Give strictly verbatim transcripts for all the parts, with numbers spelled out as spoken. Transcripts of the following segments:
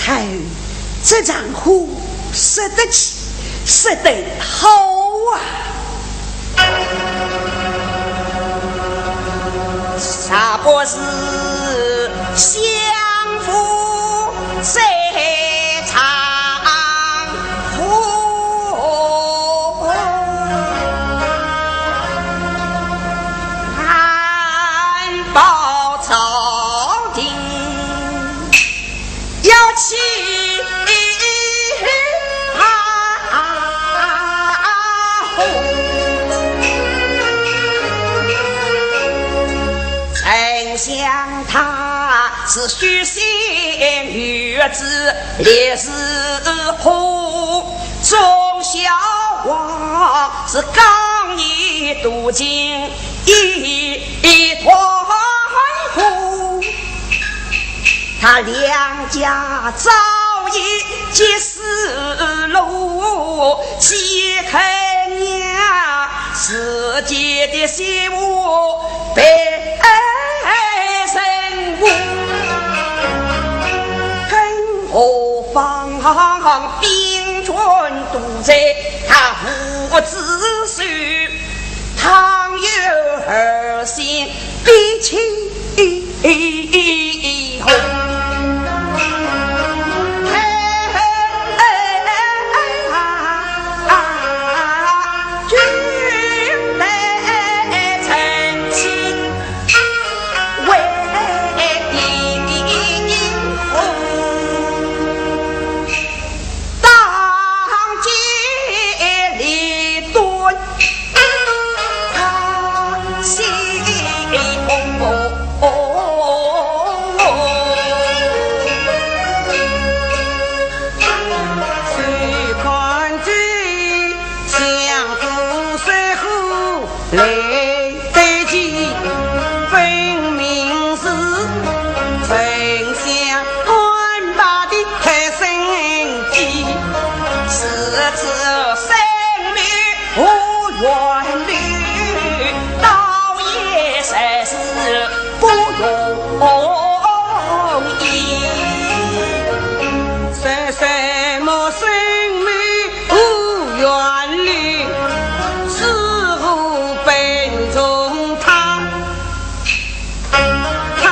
哎，这场话说得起，说得好啊！啥不是相府在唱和？难保朝廷 要起啊！丞相他是许仙与之烈士后，忠孝王是刚毅笃信一团伙。 他两家早已结丝路，岂肯让自己的媳妇被人误？更何况兵权都在他父之手，倘有二心 比起红。君待臣妾为定红。 当街立断，他心痛。谁看见相府守护来 得及，分明是丞相安排的太升计，是这生命无远虑，倒也实是不容易。什么生命 无远虑，是无本从他，他，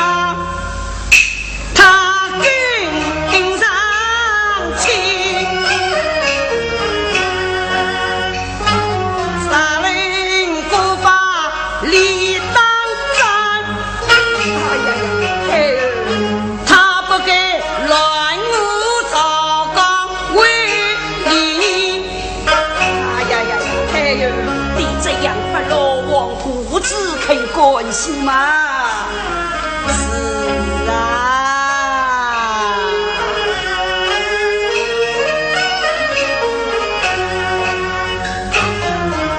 他更上心。杀人不法理当斩。哎呀呀，哎呦。 他不该乱我赵刚为你。哎呀呀，哎呦，你这样发落亡故子，可以甘心吗？是啊。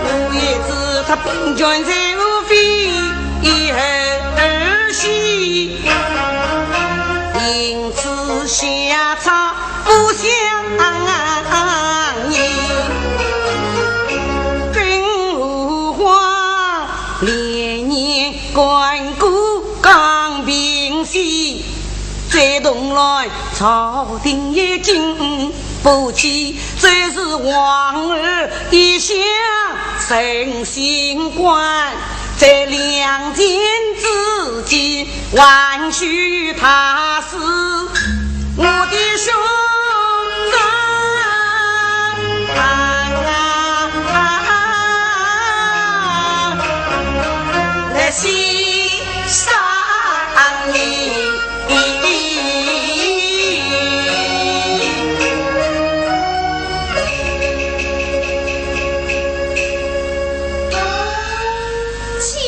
我也知他兵权在我非， 一儿儿媳，因此下场不相宜。更何况连年干戈刚平息，再动乱朝廷也经不起，这是王儿一向诚心观。 在两军之际，还需他死，我的兄长啊，来启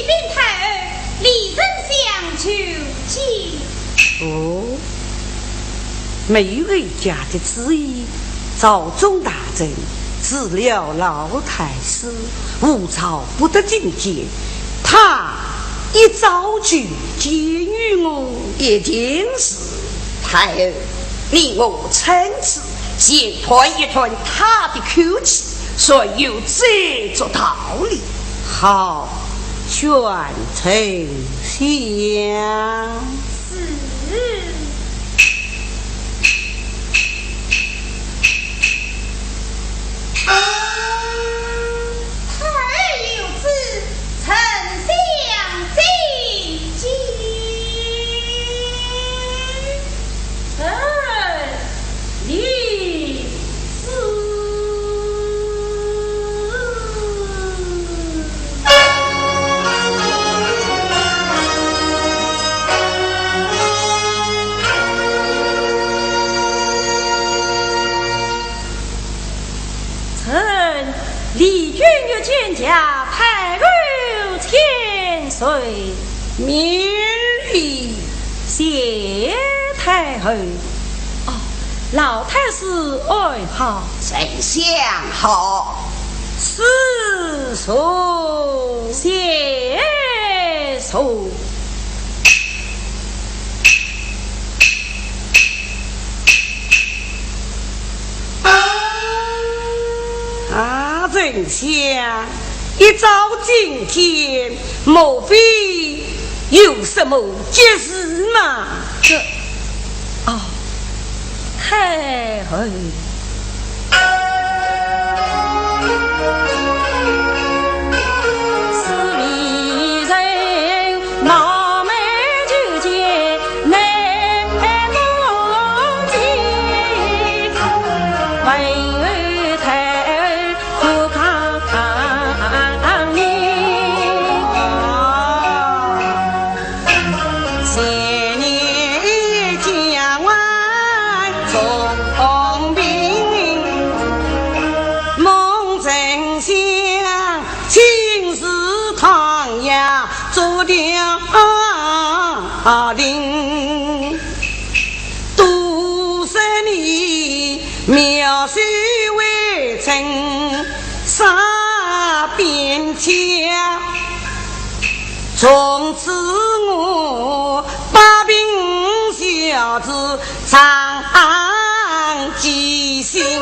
禀太后，李丞相求见。哦，没有人家的主意，朝中大臣除了老太师，无朝不得进见。他 一早就见于我。一定是，太后，你我参差，先断一断他的口气，再有再作道理。好，宣丞相。是。免礼。谢太后。哦，老太师安好？丞相好。请坐。谢坐。啊，丞相， 一早进见，莫非有什么急事吗？这，哦，太后。多谢你妙手回春，杀边疆。从此我百病消除，常记心。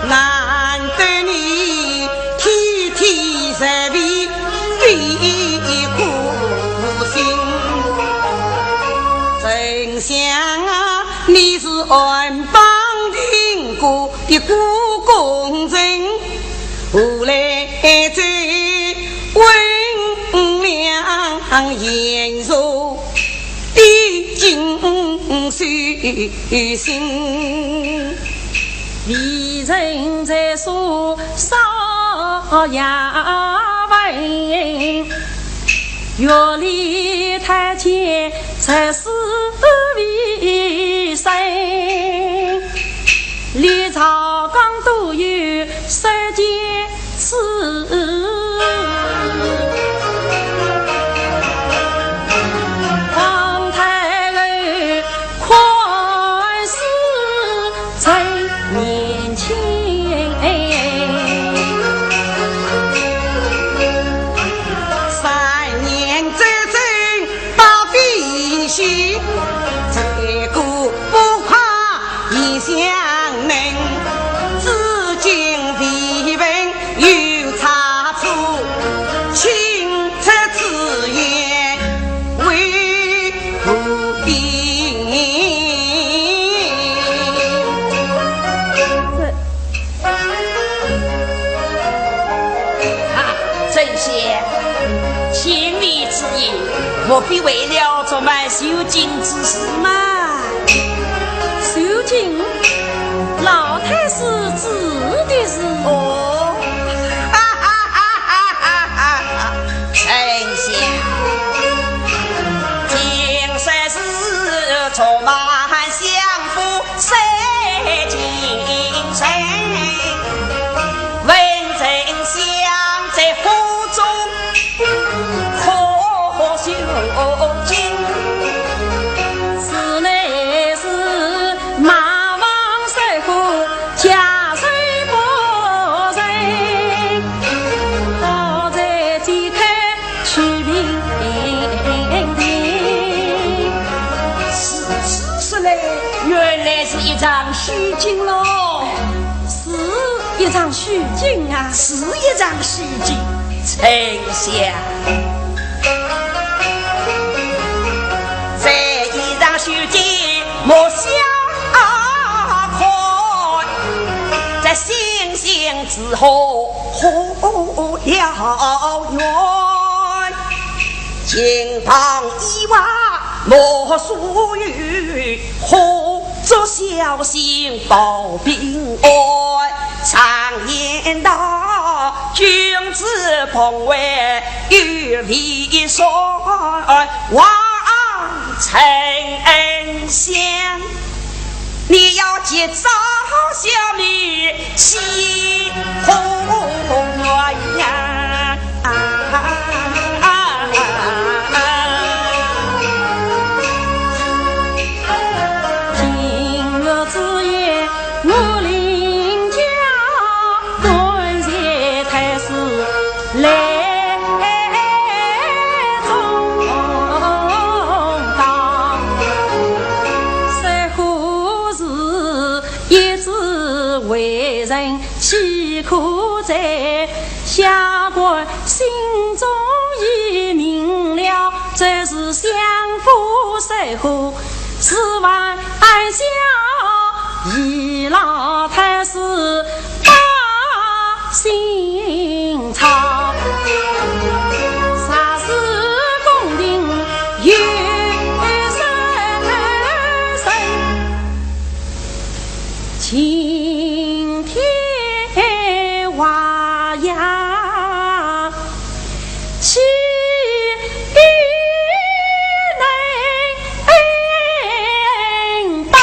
难得你体贴慈悲，费苦心。丞相啊，你是安邦定国的国功臣，何来这温良贤淑的禽兽心？ 啊，丞相，千里之行，莫非为了这门绣经之事吗？绣经？哦，哈哈哈哈哈哈！丞相，今日是充满相府三进城，问丞相在府中可修行？是乃是马王守护 家守保人，好在祭开取平定。是，是，是嘞，原来是一场虚惊喽。是一场虚惊啊。是一场虚惊。丞相，这一场虚惊 莫小看，这星星之火燎原，金榜题画莫所有，化作小星保平安。常言道，君子помощ有为善，望丞相 你要去找小妹去团圆呀。今日之夜，我领教端坐太师 来中道，谁何时也只为人岂可在？下官心中已明了，这是相府谁何 是望安小姨老太师把心操，啥事公定有人生。 青天华呀，岂有能报？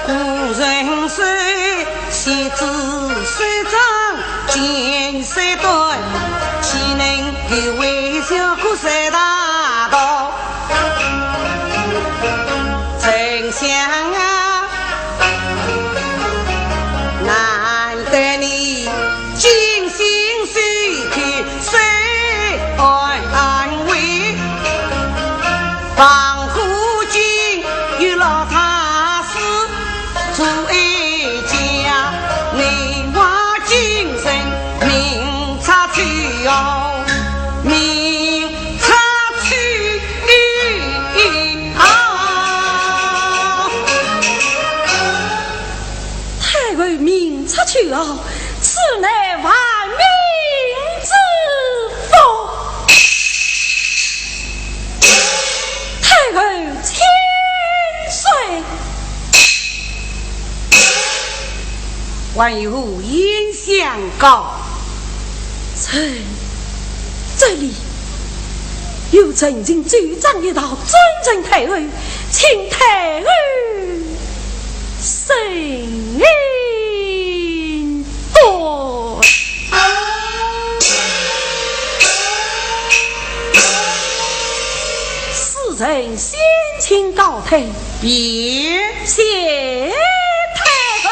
古人说，须知手掌见手短，岂能够为小可赛大道？丞相啊，难得你 尽心守口，守安危。防火军与老太师做哀家，你我今生命差去哦，命差去哦。 太后命出去后，此乃万民之福。太后千岁。还有何言相告？臣，这里有陈情奏章一道，尊陈太后，请太后审断。使臣先请告退。 谢太后。